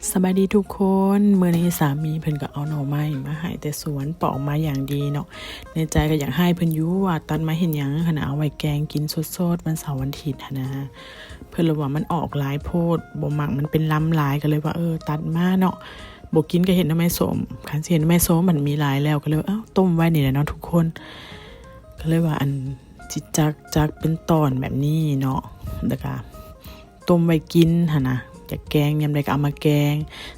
ສະບາຍດີທຸກຄົນ, ມື້ນີ້ສາມີເພິ່ນກໍເອົາໜໍ່ໄມ້ມາໃຫ້ແຕ່ສວນ ປອກມາຢ່າງດີເນາະ. ໃນໃຈກໍຢາກຮ້າຍເພິ່ນຢູ່ວ່າຕັດມາເຮັດຫຍັງຫັ້ນນະ, ເອົາໄວ້ແກງກິນສົດໆ ວັນເສົາວັນອາທິດຫັ້ນນະ. ເພິ່ນລະວ່າມັນອອກຫຼາຍໂພດ, ບໍ່ມັກມັນເປັນລຳຫຼາຍ, ກໍເລີຍວ່າ ເອີ ຕັດມາເນາະ, ບໍ່ກິນກໍເຮັດໜໍ່ໄມ້ສົ້ມ, ຄັນຊິເຮັດໜໍ່ໄມ້ສົ້ມມັນມີຫຼາຍແລ້ວ, ກໍເລີຍວ່າ ເອົ້າ ຕົ້ມໄວ້ນີ້ແຫຼະເນາະທຸກຄົນ. ກໍເລີຍວ່າ ອັນ ຊິຈັກ ຈັກເປັນຕອນແບບນີ້ເນາະ, ແລ້ວກໍ ຕົ້ມໄວ້ກິນຫັ້ນນະ, ຢາກແກງຍາມໃດກໍເອົາມາແກງ.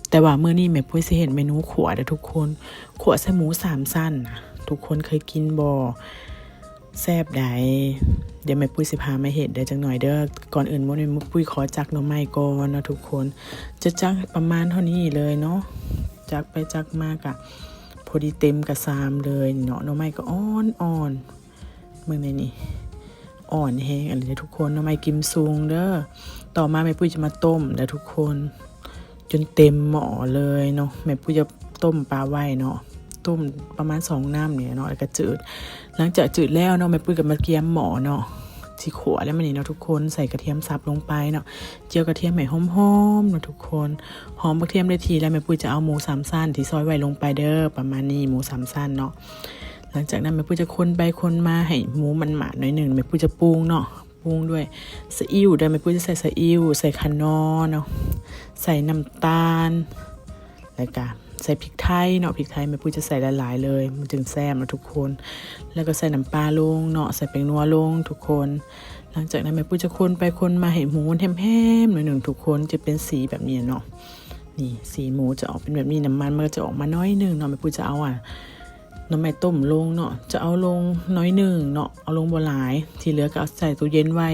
ແຕ່ວ່າມື້ນີ້ແມ່ປຸ້ຍຊິເຮັດເມນູຂົ້ວເດີ້ທຸກຄົນ, ຂົ້ວໃສ່ໝູສາມຊັ້ນນະ. ທຸກຄົນເຄີຍກິນບໍ່? ແຊບໃດ໋. ດຽວແມ່ປຸ້ຍຊິພາມາເຮັດເດີ້ ຈັກໜ່ອຍເດີ້. ກ່ອນອື່ນໝົດນີ້ແມ່ປຸ້ຍຂໍຈັກໜໍ່ໄມ້ກ່ອນເນາະທຸກຄົນ. ຈະຈັກປະມານເທົ່ານີ້ເລີຍເນາະ, ຈັກໄປຈັກມາກະພໍດີເຕັມກະຊາມເລີຍເນາະ. ໜໍ່ໄມ້ກໍອ່ອນໆ ເບິ່ງແດ່ນີ້ ອ່ອນແຮງອີ່ຫຼີເດີ້ທຸກຄົນ, ໜໍ່ໄມ້ກິມຊຸງເດີ້. ຕໍ່ມາແມ່ປຸ້ຍຈະມາຕົ້ມເດີ້ທຸກຄົນ, ຈົນເຕັມໝໍ້ເລີຍເນາະ. ແມ່ປຸ້ຍຈະຕົ້ມປາໄວ້ເນາະ, ຕົ້ມປະມານສອງນ້ຳນີ້ເນາະ, ແລ້ວກໍຈືດ. ຫຼັງຈາກຈືດແລ້ວເນາະ, ແມ່ປຸ້ຍກໍມາກຽມໝໍ້ເນາະ, ຊິຂົ້ວແລ້ວມື້ນີ້ເນາະທຸກຄົນ. ໃສ່ກະທຽມສັບລົງໄປເນາະ, ຈຽວກະທຽມໃຫ້ຫອມໆເນາະທຸກຄົນ. ຫອມບັກທຽມໄດ້ທີ່ແລ້ວ, ແມ່ປຸ້ຍຈະເອົາໝູສາມຊັ້ນທີ່ຊອຍໄວ້ລົງໄປເດີ້, ປະມານນີ້ ໝູສາມຊັ້ນເນາະ. ຫຼັງຈາກນັ້ນແມ່ປຸ້ຍຈະຄົນໄປຄົນມາໃຫ້ໝູມັນໝາດໜ້ອຍໜຶ່ງ, ແມ່ປຸ້ຍຈະປຸງເນາະ, ປຸງດ້ວຍສະອິ້ວເດີ້. ແມ່ປຸ້ຍຈະໃສ່ສະອິ້ວ, ໃສ່ຂະໜໍເນາະ, ໃສ່ນ້ຳຕານ, ແລ້ວກະໃສ່ພິກໄທເນາະ, ພິກໄທແມ່ປຸ້ຍຈະໃສ່ຫຼາຍໆເລີຍ, ມັນຈຶ່ງແຊບເນາະທຸກຄົນ. ແລ້ວກໍໃສ່ນ້ຳປາລົງເນາະ, ໃສ່ແປ້ງນົວລົງທຸກຄົນ. ຫຼັງຈາກນັ້ນແມ່ປຸ້ຍຈະຄົນໄປຄົນມາໃຫ້ໝູມັນແຮມໆໜ້ອຍໜຶ່ງທຸກຄົນ, ຈະເປັນສີແບບນີ້ເນາະ. ນີ້ ສີໝູຈະອອກເປັນແບບນີ້, ນ້ຳມັນມັນກໍຈະອອກມາໜ້ອຍໜຶ່ງເນາະ. ແມ່ປຸ້ຍຈະເອົາ ອາ ໜໍ່ໄມ້ຕົ້ມລົງເນາະ, ຈະເອົາລົງໜ້ອຍໜຶ່ງເນາະ, ເອົາລົງບໍ່ຫຼາຍ, ທີ່ເຫຼືອກໍເອົາໃສ່ຕູ້ເຢັນໄວ້,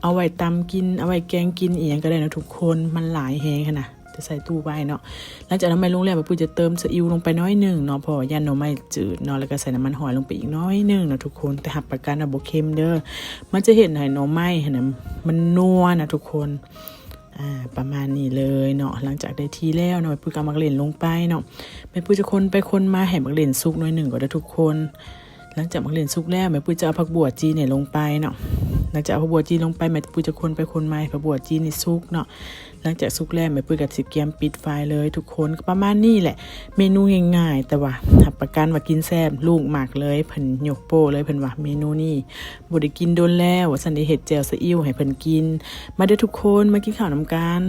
ເອົາໄວ້ຕຳກິນ, ເອົາໄວ້ແກງກິນ ອີ່ຫຍັງກໍໄດ້ເນາະທຸກຄົນ. ມັນຫຼາຍແຮງຫັ້ນນະ, ຈະໃສ່ຕູ້ໄວ້ເນາະ. ຫຼັງຈາກໜໍ່ໄມ້ລົງແລ້ວ ແມ່ປຸ້ຍຈະເຕີມສະອິ້ວລົງໄປໜ້ອຍໜຶ່ງເນາະ, ເພາະວ່າຢ້ານໜໍ່ໄມ້ຈືດເນາະ, ແລ້ວກໍໃສ່ນ້ຳມັນຫອຍລົງໄປອີກໜ້ອຍໜຶ່ງເນາະທຸກຄົນ. ແຕ່ຮັບປະກັນວ່າບໍ່ເຄັມເດີ້, ມັນຈະເຮັດໃຫ້ໜໍ່ໄມ້ຫັ້ນນະ ມັນນົວນະທຸກຄົນ. ອາ ປະມານນີ້ເລີຍເນາະ. ຫຼັງຈາກໄດ້ທີ່ແລ້ວເນາະ, ແມ່ປຸ້ຍກໍເອົາໝາກເລັ່ນລົງໄປເນາະ. ແມ່ປຸ້ຍຈະຄົນໄປຄົນມາໃຫ້ໝາກເລັ່ນສຸກໜ້ອຍໜຶ່ງກ່ອນເດີ້ທຸກຄົນ. ຫຼັງຈາກໝາກເລັ່ນສຸກແລ້ວ ແມ່ປຸ້ຍຈະເອົາຜັກບົ່ວຈີນນີ້ລົງໄປເນາະ. ຫຼັງຈາກເອົາຜັກບົ່ວຈີນລົງໄປ ແມ່ປຸ້ຍຈະຄົນໄປຄົນມາໃຫ້ຜັກບົ່ວຈີນນີ້ສຸກເນາະ. ຫຼັງຈາກສຸກແລ້ວ ແມ່ປຸ້ຍກໍຊິກຽມປິດໄຟເລີຍທຸກຄົນ. ກໍປະມານນີ້ແຫຼະ, ເມນູງ່າຍໆ ແຕ່ວ່າຮັບປະກັນວ່າກິນແຊບ, ລູກມັກເລີຍ, ເພິ່ນຍົກໂປ້ເລີຍ, ເພິ່ນວ່າເມນູນີ້ບໍ່ໄດ້ກິນດົນແລ້ວ ວ່າຊັ້ນ, ໄດ້ເຮັດແຈ່ວສະອິ້ວໃຫ້ເພິ່ນກິນ. ມາເດີ້ທຸກຄົນ, ມາກິນເຂົ້ານຳກັນ.